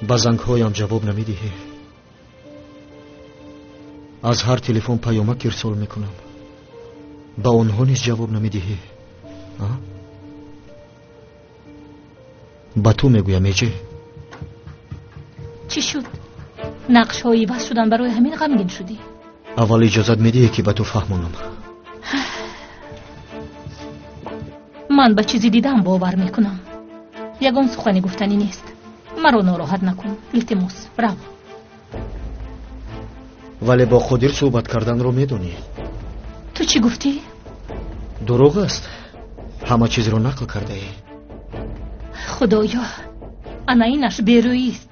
Ба зангҳоям ҷавоб намедиҳӣ. Аз ҳар телефон паёмак ирсол мекунам. Ба онҳо низ ҷавоб намедиҳӣ. Ба ту мегӯям, Эҷе. Чӣ шуд? Нақшҳои иваз шудан, барои ҳамин ғамгин шудӣ? Аввал иҷозат медиҳӣ, ки ба ту фаҳмонам. Ман ба чизи дидам бовар мекунам. Ягон сухани гуфтанӣ нест. Маро нороҳат накун, илтимос, рав. Вале бо Қодир суҳбат карданро медонӣ. Ту чӣ гуфтӣ? Дурӯғ аст. Ҳама чизро нақл кардаӣ. Худоё, ана инаш берӯист.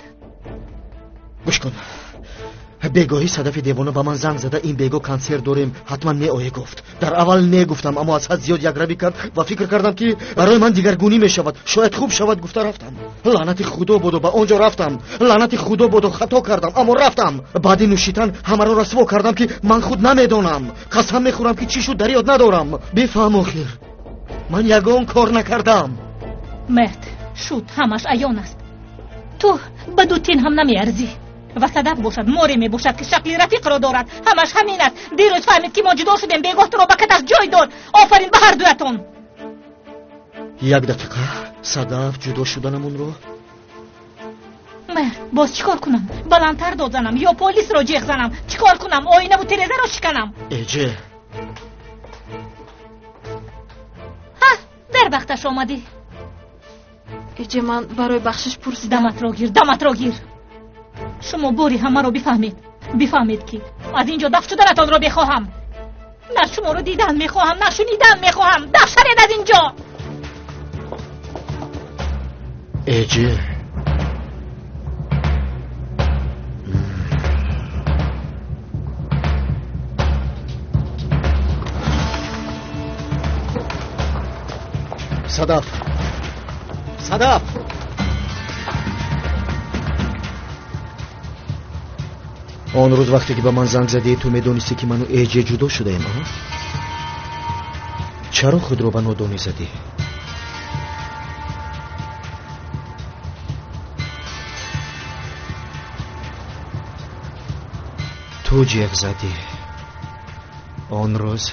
Гӯш кун. Бегоҳӣ Садафи девона ба ман занг зада, ин бегоҳ консерт дорем, ҳатман меоӣ гуфт. Дар аввал не гуфтам, аммо аз ҳад зиёд якравӣ кард ва фикр кардам, ки барои ман дигаргунӣ мешавад, шояд хуб шавад гуфта рафтам. Лаънати худо бодо, ба он ҷо рафтам. Лаънати худо бодо, хато кардам, аммо рафтам. Баъди нӯшитан ҳамаро расво кардам, ки ман худ намедонам. Қасам мехӯрам, ки чӣ шуд дар ёд надорам. Бифаҳм, охир ман ягон кор накардам. Мерд шуд, ҳамаш аён аст. Ту ба ду тин ҳам намеарзӣ. Ва Садаф бошад, море мебошад, ки шакли рафиқро дорад. Ҳамаш ҳамин аст. Дирӯз фаҳмид, ки мо ҷудо шудем, бегоҳ туро ба каташ ҷой дод. Офарин ба ҳар дуятон. Як дақиқа, Садаф ҷудо шуданамонро. Мер, боз чӣ кор кунам? Баландтар дод занам ё полисро ҷеғ занам? Чӣ кор кунам? Оинаву терезаро шиканам? Эҷе. Ҳа, дар вақташ омадӣ. Эҷе, ман барои бахшиш пурсидам. Даматро гир, даматро гир. Шумо бори ҳамаро бифаҳмед. Бифаҳмед, ки аз ин ҷо дафт шуданатонро бихоҳам. На шуморо дидан мехоҳам, на шунидан мехоҳам. Дафт шавед аз ин ҷо. Эҷе. Садаф. Садаф. Он рӯз вақте ки ба ман занг задӣ, ту медонистӣ, ки ману Эҷе ҷудо шудаем, а? Чаро худро ба нодонӣ задӣ? Ту ҷеғ задӣ. Он рӯз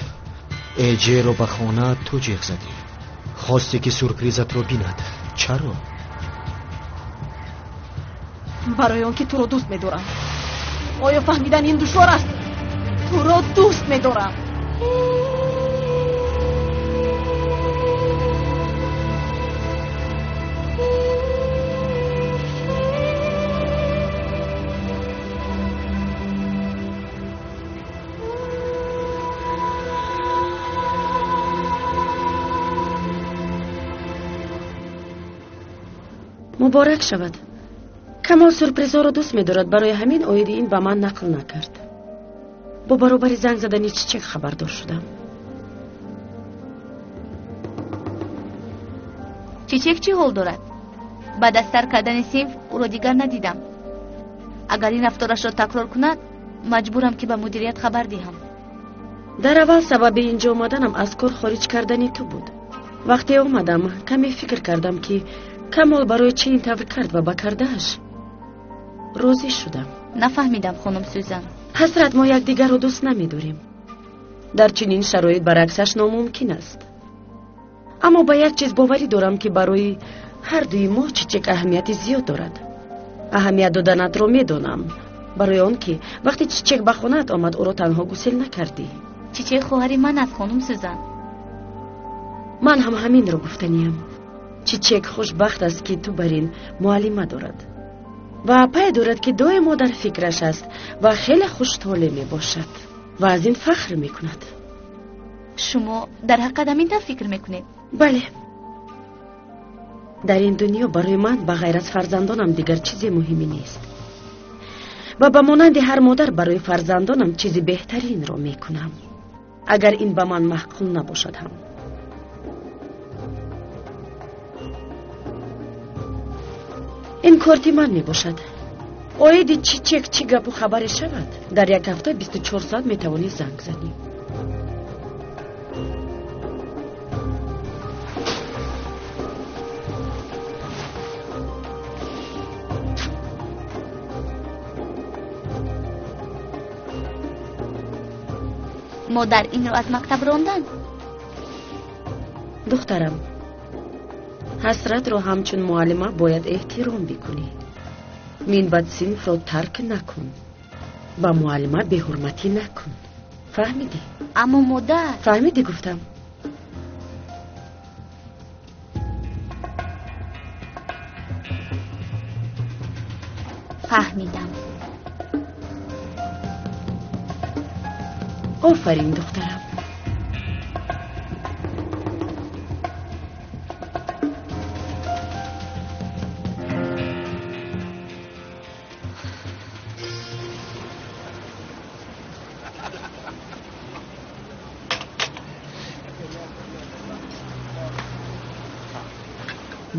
Эҷеро ба хона ту ҷеғ задӣ. Хостӣ, ки сюрпризатро бинад. Чаро? Барои он ки туро дӯст медорам. Оё фаҳмидан ин душвор аст? Туро дӯст медорам. Муборак шавад. Камол сюрпризҳоро дӯст медорад, барои ҳамин оиди ин ба ман нақл накард. Бо баробари занг задани Чичек хабардор шудам. Чичек чӣ ҳол дорад? Баъд аз сар кардани синф ӯро дигар надидам. Агар ин рафторашро такрор кунад, маҷбурам, ки ба мудирият хабар диҳам. Дар аввал сабаби инҷо омаданам аз кор хориҷ кардани ту буд. Вақте омадам, каме фикр кардам, ки Камол барои чӣ ин тавр кард ва ба кардааш розӣ шудам. Нафаҳмидам, хонум Сюзан. Ҳасрат, мо якдигарро дӯст намедорем. Дар чунин шароит баръаксаш номумкин аст. Аммо ба як чиз боварӣ дорам, ки барои ҳар дуи мо Чичек аҳамияти зиёд дорад. Аҳамият доданатро медонам, барои он ки вақте Чичек ба хонаат омад, ӯро танҳо гусел накардӣ. Чичек хоҳари ман аст, хонум Сюзан. Ман ҳам ҳаминро гуфтаниям. Чичек хушбахт аст, ки ту бар ин муаллима дорад ва пай дорад, ки доимо дар фикраш аст ва хеле хуштоле мебошад ва аз ин фахр мекунад. Шумо дар ҳақиқат ҳамин тавр фикр мекунед? Бале. Дар ин дунё барои ман ба ғайр аз фарзандонам дигар чизе муҳиме нест ва ба монанди ҳар модар барои фарзандонам чизи беҳтаринро мекунам, агар ин ба ман маъқул набошад ҳам. Ин корти ман мебошад. Оиди Чичек чӣ гапу хабаре шавад, дар як ҳафта 24 соат метавонӣ занг занӣ. Модар, инро аз мактаб рондан. Духтарам, Ҳасратро ҳамчун муаллима бояд эҳтиром бикунӣ. Минбаъд синфро тарк накун, ба муаллима беҳурматӣ накун. Фаҳмидӣ? Аммо модар. Фаҳмидӣ гуфтам. Фаҳмидам. Офарин, духтарам.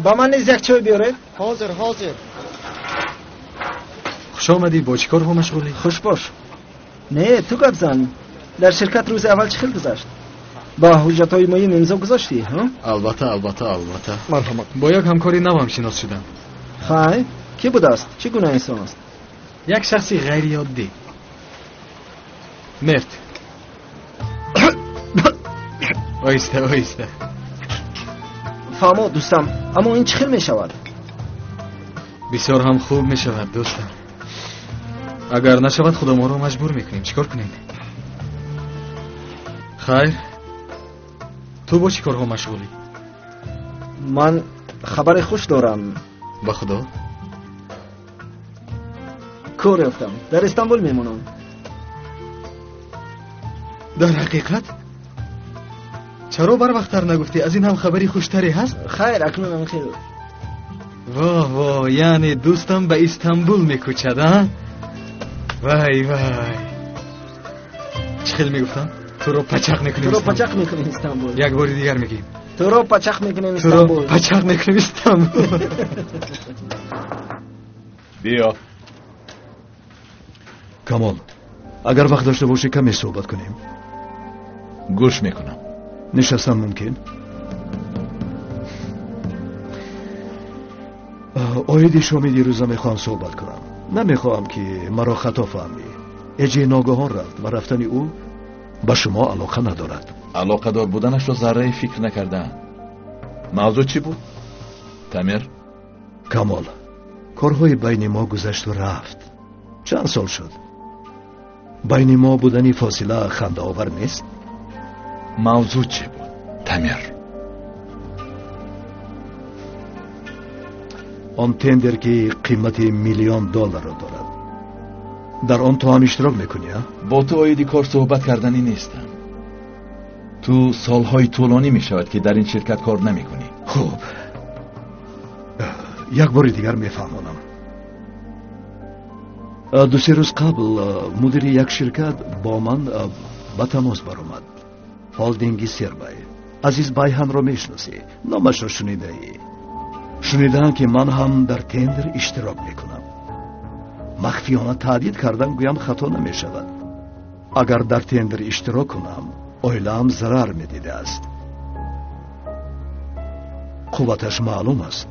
Ба ман низ як чой биёред. Ҳозир, ҳозир. Хуш омадӣ. Бо чӣ корҳо машғулӣ? Хуш бош. Не, ту гап зан. Дар ширкат рӯзи аввал чӣ хел гузашт? Ба ҳуҷҷатҳои муҳим имзо гузоштӣ? Албатта, албатта, албатта. Марҳамат. Бо як ҳамкори навам шинос шудам. Хай, кӣ будааст? Чӣ гуна инсон аст? Як шахси ғайриоддӣ. Мерт. Оҳиста, оҳиста. Фаҳмо, дӯстам, аммо ин чӣ хел мешавад? Бисёр ҳам хуб мешавад, дӯстам. Агар нашавад, худо моро маҷбур мекунем. Чӣ кор кунем? Хайр, ту бо чӣ корҳо машғулӣ? Ман хабари хуш дорам. Ба худо? Кор ёфтам. Дар Истанбул мемонам. Дар ҳақиқат? Чаро барвақттар нагуфтӣ? Аз ин ҳам хабари хуштаре ҳаст? Хайр, акнун хел. Воҳ, воҳ, яъне дӯстам ба Истанбул мекӯчад, а? Вай, вай. Чӣ хел мегуфтам? Туро пачақ мекунем. Туро пачақ мекунем Истанбул. Як бори дигар мегӯем. Туро пачақ мекунем Истанбул. Туро пачақ мекунем Истанбул. Биё. Камол, агар вақт дошта бошӣ, каме суҳбат кунем. Гӯш мекунам. Нишастан мумкин? Оиди шоми дирӯза мехоҳам суҳбат кунам. Намехоҳам ки маро хато фаҳмӣ. Эҷе ногаҳон рафт ва рафтани ӯ ба шумо алоқа надорад. Алоқадор буданашро заррае фикр накардаам. Мавзӯъ чӣ буд, Тамир? Камол, корҳои байни мо гузашту рафт. Чанд сол шуд. Байни мо будани фосила хандаовар нест? Мавзӯъ чӣ буд, Тамир? Он тендер ки қимати $1 миллион дорад, дар он ту ҳам иштирок мекунӣ? Бо ту оиди кор суҳбат карданӣ нестам. Ту солҳои тӯлонӣ мешавад ки дар ин ширкат кор намекунӣ. Хуб, як бори дигар мефаҳмонам. 2-3 рӯз қабл мудири як ширкат бо ман ба тамос баромад. Холдинги Сербай. Азиз Байҳанро мешиносӣ, номашро шунидаӣ. Шунидаам ки ман ҳам дар тендер иштирок мекунам. Махфиёна таҳдид кардан гӯям хато намешавад. Агар дар тендер иштирок кунам, оилаам зарар медидааст. Қувваташ маълум аст.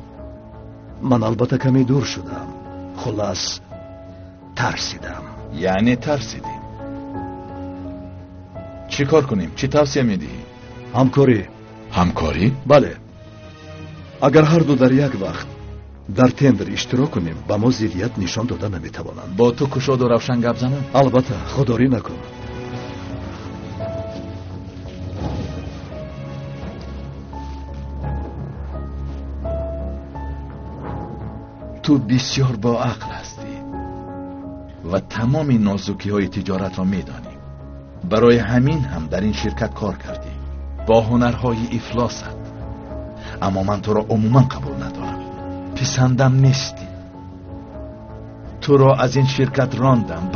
Ман албатта каме дур шудам. Хулас, тарсидам. Яъне тарсидӣ? Чӣ кор кунем? Чӣ тавсия медиҳӣ? Ҳамкорӣ. Ҳамкорӣ? Бале. Агар ҳарду дар як вақт дар тендер иштирок кунем, ба мо зиддият нишон дода наметавонанд. Бо ту кушоду равшан гап занам? Албатта, худорӣ накун. Ту бисёр боақл ҳастӣ ва тамоми нозукиҳои тиҷоратро медонӣ. Барои ҳамин ҳам дар ин ширкат кор кардӣ. Бо ҳунарҳои ифлосат. Аммо ман туро умуман қабул надорам. Писандам нестӣ. Туро аз ин ширкат рондам.